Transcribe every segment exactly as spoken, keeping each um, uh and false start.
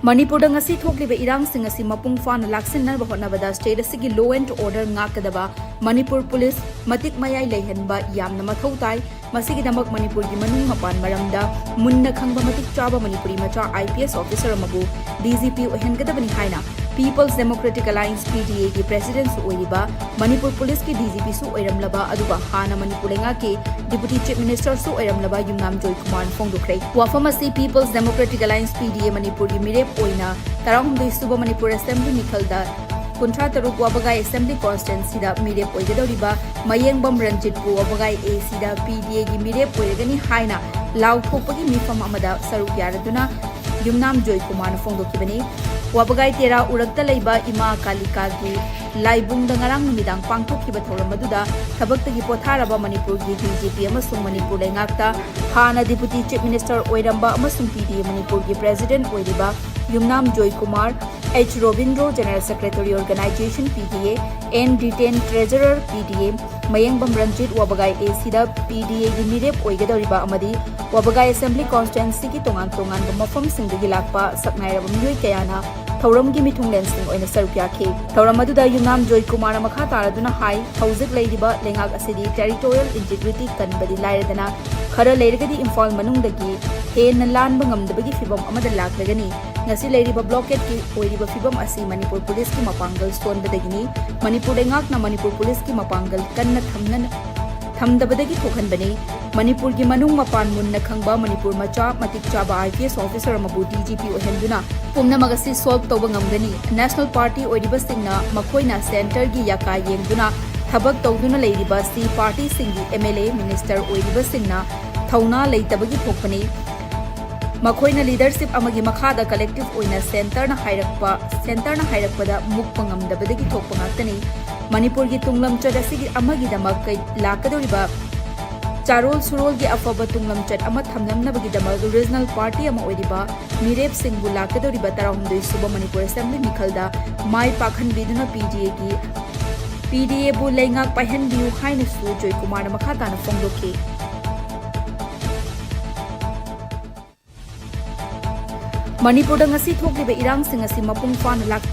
ꯃꯅꯤꯄꯨꯔꯗ ꯉꯁꯤ ꯊꯣꯛꯂꯤꯕ ꯏꯔꯥꯡꯁꯤꯡ ꯑꯁꯤ ꯃꯄꯨꯡ ꯐꯥꯅ ꯂꯥꯛꯁꯤꯟꯅꯕ ꯍꯣꯠꯅꯕꯗ state ꯑꯁꯤꯒꯤ law and order ꯉꯥꯛꯀꯗꯕ Manipur police ꯃꯇꯤꯛ ꯃꯌꯥꯏ ꯂꯩꯍꯟꯕ ꯌꯥꯝꯅ ꯃꯊꯧ ꯇꯥꯏ꯫ ꯃꯁꯤꯒꯤꯗꯃꯛ ꯃꯅꯤꯄꯨꯔꯒꯤ ꯃꯅꯨꯡ ꯃꯄꯥꯟ ꯃꯔꯝꯗ ꯃꯨꯟꯅ ꯈꯪꯕ ꯃꯇꯤꯛ ꯆꯥꯕ ꯃꯅꯤꯄꯨꯔꯤ ꯃꯆꯥ IPS officer ꯑꯃꯕꯨ DGP ꯑꯣꯏꯍꯟꯒꯗꯕꯅꯤ ꯍꯥꯏꯅ People's Democratic Alliance, PDAꯒꯤ presidentꯁꯨ ꯑꯣꯏꯔꯤꯕ, ꯃꯅꯤꯄꯨꯔ policeꯀꯤ DGPꯁꯨ ꯑꯣꯏꯔꯝꯂꯕ, ꯑꯗꯨꯒ ꯍꯥꯟꯅ ꯃꯅꯤꯄꯨꯔ ꯂꯩꯉꯥꯛꯀꯤ Deputy Chief Ministerꯁꯨ ꯑꯣꯏꯔꯝꯂꯕ ꯌꯨꯝꯅꯥꯝ ꯖꯣꯏꯀꯨꯃꯥꯔꯅ ꯐꯣꯡꯗꯣꯛꯈ꯭ꯔꯦ꯫ ꯋꯥꯐꯝ ꯑꯁꯤ People's Democratic Alliance, PDA ꯃꯅꯤꯄꯨꯔꯒꯤ ꯃꯤꯔꯦꯞ ꯑꯣꯏꯅ ꯇꯔꯥꯍꯨꯝꯗꯣꯏ ꯁꯨꯕ ꯃꯅꯤꯄꯨꯔ Assembly ꯃꯤꯈꯜꯗ ꯀꯨꯟꯊ꯭ꯔꯥ ꯇꯔꯨꯛ ꯋꯥꯕꯒꯥꯏ Assembly Constituencyꯗ ꯃꯤꯔꯦꯞ ꯑꯣꯏꯒꯗꯧꯔꯤꯕ ꯃꯌꯦꯡꯕꯝ ꯔꯟꯖꯤꯠꯄꯨ ꯋꯥꯕꯒꯥꯏ ACꯗ PDAꯒꯤ ꯃꯤꯔꯦꯞ ꯑꯣꯏꯔꯒꯅꯤ ꯍꯥꯏꯅ ꯂꯥꯎꯊꯣꯛꯄꯒꯤ ꯃꯤꯐꯝ ꯑꯃꯗ ꯁꯔꯨꯛ ꯌꯥꯔꯗꯨꯅ ꯌꯨꯝꯅꯥꯝ ꯖꯣꯏꯀꯨꯃꯥꯔꯅ ꯐꯣꯡꯗꯣꯛꯈꯤꯕꯅꯤ꯫ ꯋꯥꯕꯒꯥꯏ ꯇꯦꯔꯥ ꯎꯔꯛꯇ ꯂꯩꯕ ꯏꯃꯥ ꯀꯥꯂꯤꯀꯥꯒꯤ ꯂꯥꯏꯕꯨꯡꯗ ꯉꯔꯥꯡ ꯅꯨꯃꯤꯗꯥꯡ ꯄꯥꯡꯊꯣꯛꯈꯤꯕ ꯊꯧꯔꯝ ꯑꯗꯨꯗ ꯊꯕꯛꯇꯒꯤ ꯄꯣꯊꯥꯔꯕ ꯃꯅꯤꯄꯨꯔꯒꯤ DGP ꯑꯃꯁꯨꯡ ꯃꯅꯤꯄꯨꯔ ꯂꯩꯉꯥꯛꯇ ꯍꯥꯟꯅ Deputy Chief Minister ꯑꯣꯏꯔꯝꯕ ꯑꯃꯁꯨꯡ PDA ꯃꯅꯤꯄꯨꯔꯒꯤ president ꯑꯣꯏꯔꯤꯕ Yumnam Joykumar, H Robindro, General Secretary Organization, PDA, N Diten, Treasurer, PDA, Mayengbam Ranjit ꯋꯥꯕꯒꯥꯏ ACꯗ PDAꯒꯤ ꯃꯤꯔꯦꯞ ꯑꯣꯏꯒꯗꯧꯔꯤꯕ ꯑꯃꯗꯤ ꯋꯥꯕꯒꯥꯏ Assembly Constituencyꯒꯤ ꯇꯣꯉꯥꯟ ꯇꯣꯉꯥꯟꯕ ꯃꯐꯝꯁꯤꯡꯗꯒꯤ ꯂꯥꯛꯄ ꯁꯛꯅꯥꯏꯔꯕ ꯃꯤꯑꯣꯏ ꯀꯌꯥꯅ ꯊꯧꯔꯝꯒꯤ ꯃꯤꯊꯨꯡꯂꯦꯟꯁꯤꯡ ꯑꯣꯏꯅ ꯁꯔꯨꯛ ꯌꯥꯈꯤ꯫ ꯊꯧꯔꯝ ꯑꯗꯨꯗ ꯌꯨꯝꯅꯥꯝ ꯖꯣꯏꯀꯨꯃꯥꯔꯅ ꯃꯈꯥ ꯇꯥꯔꯗꯨꯅ ꯍꯥꯏ, ꯍꯧꯖꯤꯛ ꯂꯩꯔꯤꯕ ꯂꯩꯉꯥꯛ ꯑꯁꯤꯗꯤ territorial integrity ꯀꯟꯕꯗꯤ ꯂꯥꯏꯔꯗꯅ ꯈꯔ ꯂꯩꯔꯒꯗꯤ ꯏꯝꯐꯥꯜ ꯃꯅꯨꯡꯗꯒꯤ ꯍꯦꯟꯅ ꯂꯥꯟꯕ ꯉꯝꯗꯕꯒꯤ ꯐꯤꯚꯝ ꯑꯃꯗ ꯂꯥꯛꯂꯒꯅꯤ꯫ ꯉꯁꯤ ꯂꯩꯔꯤꯕ blockadeꯀꯤ ꯑꯣꯏꯔꯤꯕ ꯐꯤꯚꯝ ꯑꯁꯤ ꯃꯅꯤꯄꯨꯔ policeꯀꯤ ꯃꯄꯥꯡꯒꯜ ꯁꯣꯟꯕꯗꯒꯤꯅꯤ꯫ ꯃꯅꯤꯄꯨꯔ ꯂꯩꯉꯥꯛꯅ ꯃꯅꯤꯄꯨꯔ policeꯀꯤ ꯃꯄꯥꯡꯒꯜ ꯀꯟꯅ ꯊꯝꯅ-, ꯊꯝꯗꯕꯗꯒꯤ ꯊꯣꯛꯍꯟꯕꯅꯤ꯫ ꯃꯅꯤꯄꯨꯔꯒꯤ ꯃꯅꯨꯡ ꯃꯄꯥꯟ ꯃꯨꯟꯅ ꯈꯪꯕ ꯃꯅꯤꯄꯨꯔ ꯃꯆꯥ ꯃꯇꯤꯛ ꯆꯥꯕ IPS officer ꯑꯃꯕꯨ DGP ꯑꯣꯏꯍꯟꯗꯨꯅ ꯄꯨꯝꯅꯃꯛ ꯑꯁꯤ solve ꯇꯧꯕ ꯉꯝꯒꯅꯤ꯫ National party ꯑꯣꯏꯔꯤꯕꯁꯤꯡꯅ ꯃꯈꯣꯏꯅ centreꯒꯤ ꯌꯥꯀꯥ ꯌꯦꯡꯗꯨꯅ ꯊꯕꯛ ꯇꯧꯗꯨꯅ ꯂꯩꯔꯤꯕ ꯑꯁꯤ partyꯁꯤꯡꯒꯤ MLA, minister ꯑꯣꯏꯔꯤꯕꯁꯤꯡꯅ ꯊꯧꯅꯥ ꯂꯩꯇꯕꯒꯤ ꯊꯣꯛꯄꯅꯤ꯫ ꯃꯈꯣꯏꯅ leadership ꯑꯃꯒꯤ ꯃꯈꯥꯗ collective ꯑꯣꯏꯅ centreꯅ ꯍꯥꯏꯔꯛꯄ, centreꯅ ꯍꯥꯏꯔꯛꯄꯗ ꯃꯨꯛꯄ ꯉꯝꯗꯕꯗꯒꯤ ꯊꯣꯛꯄ ꯉꯥꯛꯇꯅꯤ꯫ ꯃꯅꯤꯄꯨꯔꯒꯤ ꯇꯨꯡꯂꯝꯆꯠ ꯑꯁꯤꯒꯤ ꯑꯃꯒꯤꯗꯃꯛ ꯀꯩ-, ꯂꯥꯛꯀꯗꯧꯔꯤꯕ ꯆꯥꯔꯣꯜ ꯁꯨꯔꯣꯜꯒꯤ ꯑꯐꯕ ꯇꯨꯡꯂꯝꯆꯠ ꯑꯃ ꯊꯝꯂꯝꯅꯕꯒꯤꯗꯃꯛ regional party ꯑꯃ ꯑꯣꯏꯔꯤꯕ ꯃꯤꯔꯦꯞꯁꯤꯡꯕꯨ ꯂꯥꯛꯀꯗꯧꯔꯤꯕ ꯇꯔꯥꯍꯨꯝꯗꯣꯏ ꯁꯨꯕ ꯃꯅꯤꯄꯨꯔ Assembly ꯃꯤꯈꯜꯗ ꯃꯥꯏ ꯄꯥꯛꯍꯟꯕꯤꯗꯨꯅ PDAꯒꯤ, PDAꯕꯨ ꯂꯩꯉꯥꯛ ꯄꯥꯏꯍꯟꯕꯤꯌꯨ ꯍꯥꯏꯅꯁꯨ ꯖꯣꯏꯀꯨꯃꯥꯔꯅ ꯃꯈꯥ ꯇꯥꯅ ꯐꯣꯡꯗꯣꯛꯈꯤ꯫ ꯃꯅꯤꯄꯨꯔꯗ ꯉꯁꯤ ꯊꯣꯛꯂꯤꯕ ꯏꯔꯥꯡꯁꯤꯡ ꯑꯁꯤ ꯃꯄꯨꯡ ꯐꯥꯅ ꯂꯥꯛ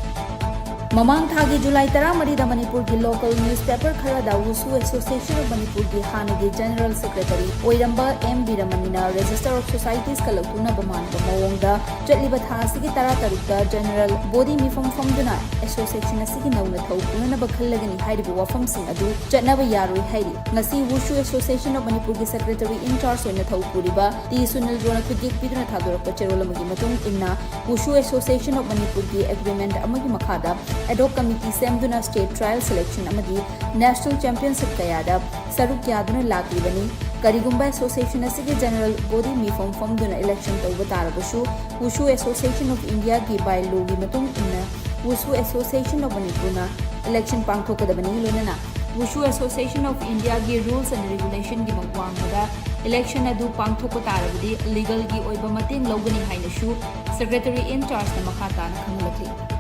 ꯃꯃꯥꯡ ꯊꯥꯒꯤ ꯖꯨꯂꯥꯏ ꯇꯔꯥꯃꯔꯤꯗ ꯃꯅꯤꯄꯨꯔꯒꯤ local newspaper ꯈꯔꯗ Wushu Association of ꯃꯅꯤꯄꯨꯔꯒꯤ ꯍꯥꯟꯅꯒꯤ general secretary ꯑꯣꯏꯔꯝꯕ ꯑꯦꯝ ꯕꯤꯔꯃꯅꯤꯅ Register of Societiesꯀ ꯂꯧꯊꯣꯛꯅꯕ ꯃꯥꯟꯕ ꯃꯑꯣꯡꯗ ꯆꯠꯂꯤꯕ ꯊꯥ ꯑꯁꯤꯒꯤ ꯇꯔꯥꯇꯔꯨꯛꯇ general body ꯃꯤꯐꯝ ꯐꯝꯗꯨꯅ association ꯑꯁꯤꯒꯤ ꯅꯧꯅ ꯊꯧ ꯄꯨꯅꯅꯕ ꯈꯜꯂꯒꯅꯤ ꯍꯥꯏꯔꯤꯕ ꯋꯥꯐꯝꯁꯤꯡ ꯑꯗꯨ ꯆꯠꯅꯕ ꯌꯥꯔꯣꯏ ꯍꯥꯏꯔꯤ꯫ ꯉꯁꯤ Wushu Association of ꯃꯅꯤꯄꯨꯔꯒꯤ secretary in charge ꯑꯣꯏꯅ ꯊꯧ ꯄꯨꯔꯤꯕ ꯇꯤ ꯁꯨꯅꯤꯜ ꯖꯣꯅ ꯈꯨꯠꯌꯦꯛ ꯄꯤꯗꯨꯅ ꯊꯥꯗꯣꯔꯛꯄ ꯆꯦꯔꯣꯜ ꯑꯃꯒꯤ ꯃꯇꯨꯡ ꯏꯟꯅ, Wushu Association of ꯃꯅꯤꯄꯨꯔꯒꯤ agreement ꯑꯃꯒꯤ ꯃꯈꯥꯗ ad hoc committee ꯁꯦꯝꯗꯨꯅ state trial selection ꯑꯃꯗꯤ national championship ꯀꯌꯥꯗ ꯁꯔꯨꯛ ꯌꯥꯗꯨꯅ ꯂꯥꯛꯂꯤꯕꯅꯤ꯫ ꯀꯔꯤꯒꯨꯝꯕ association ꯑꯁꯤꯒꯤ general body ꯃꯤꯐꯝ ꯐꯝꯗꯨꯅ election ꯇꯧꯕ ꯇꯥꯔꯕꯁꯨ, Wushu Association of Indiaꯒꯤ by lawꯒꯤ ꯃꯇꯨꯡ ꯏꯟꯅ Wushu Association of ꯃꯅꯤꯄꯨꯔꯅ election ꯄꯥꯡꯊꯣꯛꯀꯗꯕꯅꯤ꯫ ꯂꯣꯏꯅꯅ Wushu Association of Indiaꯒꯤ rules and regulationꯒꯤ ꯃꯛ ꯋꯥꯡꯃꯗ election ꯑꯗꯨ ꯄꯥꯡꯊꯣꯛꯄ ꯇꯥꯔꯕꯗꯤ legalꯒꯤ ꯑꯣꯏꯕ ꯃꯇꯦꯡ ꯂꯧꯒꯅꯤ ꯍꯥꯏꯅꯁꯨ secretary in chargeꯅ ꯃꯈꯥ ꯇꯥꯅ ꯈꯪꯍꯜꯂꯛꯂꯤ꯫